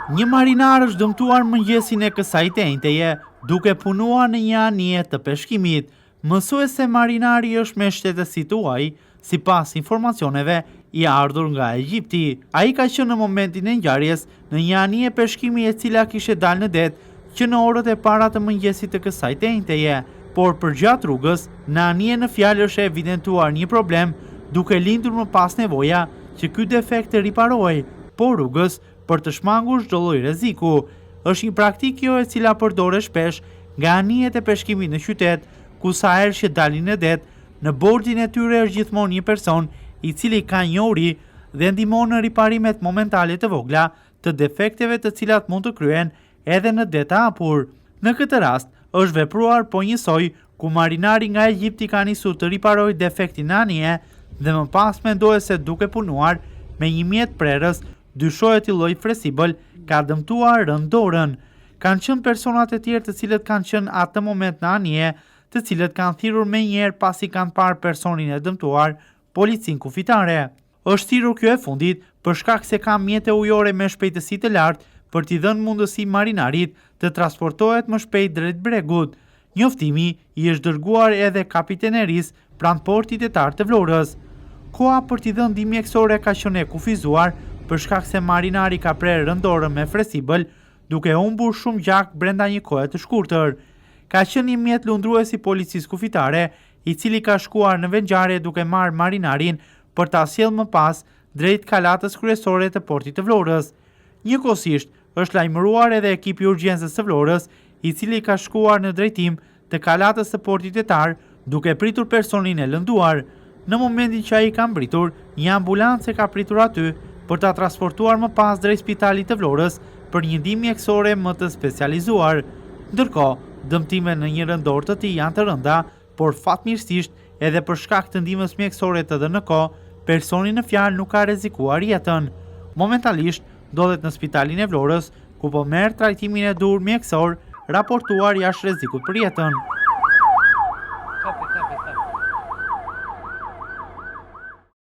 Një marinar është dëmtuar mëngjesin e kësaj të enjteje duke punuar në një anije të peshkimit. Mësohet se marinari është me shtetësi të huaj, sipas informacioneve, i ardhur nga Egjipti. Ai ka qenë në momentin e ngjarjes në një anije peshkimi e cila kishte dalë në det që në orët e para të mëngjesit të kësaj të enjteje, por përgjatë rrugës, në anijen në fjalë është evidentuar një problem, duke lindur më pas nevoja që ky defekt të riparohej, por rrugës, për të shmangur çdo lloj rreziku. Është një praktikë kjo e cila përdoret shpesh nga anijet e peshkimit në qytet, ku sa herë që dalin në det, në bordin e tyre është gjithmonë një person i cili ka njohuri dhe ndihmon në riparimet momentale të vogla të defekteve të cilat mund të kryhen edhe në det të hapur. Në këtë rast, është vepruar po njësoj ku marinari nga Egjipti ka nisur të riparojë defektin në anije dhe më pas mendohet se duke punuar me një mjet prerës dyshohet i llojit fresibël ka dëmtuar rëndë dorën. Kanë qenë personat e tjerë të cilët kanë qenë atë moment në anije, të cilët kanë thirrur menjëherë pasi kanë parë personin e dëmtuar, policinë kufitare. Është thirrur kjo e fundit për shkak se ka mjete ujore me shpejtësi të lartë për t'i dhënë mundësi marinarit të transportohet më shpejt drejt bregut. Njoftimi i është dërguar edhe kapitenerisë pranë portit detar të Vlorës. Koha për t'i dhënë ndihmë mjekësore ka qenë e kufizuar për shkak se marinari ka prerë rëndë dorën me fresibël, duke humbur shumë gjak brenda një kohe të shkurtër. Ka qenë një mjet lundrues i policisë kufitare, i cili ka shkuar në vendngjarje duke marrë marinarin për ta sjellë më pas drejt kalatës kryesore të portit të Vlorës. Njëkohësisht, është lajmëruar edhe ekipi i urgjencës së Vlorës, i cili ka shkuar në drejtim të kalatës së portit detar, duke pritur personin e lënduar. Në momentin që ai ka mbërritur, një ambulancë e ka pritur aty për ta transportuar më pas drejt spitalit të Vlorës për një ndihmë mjekësore më të specializuar. Ndërkohë, dëmtimet në njërën dorë të tij janë të rënda, por fatmirësisht edhe për shkak të ndihmës mjekësore të dhënë në kohë, personi në fjalë nuk ka rrezikuar jetën. Momentalisht ndodhet në spitalin e Vlorës, ku po merr trajtimin e duhur mjekësor, raportuar jashtë rrezikut për jetën.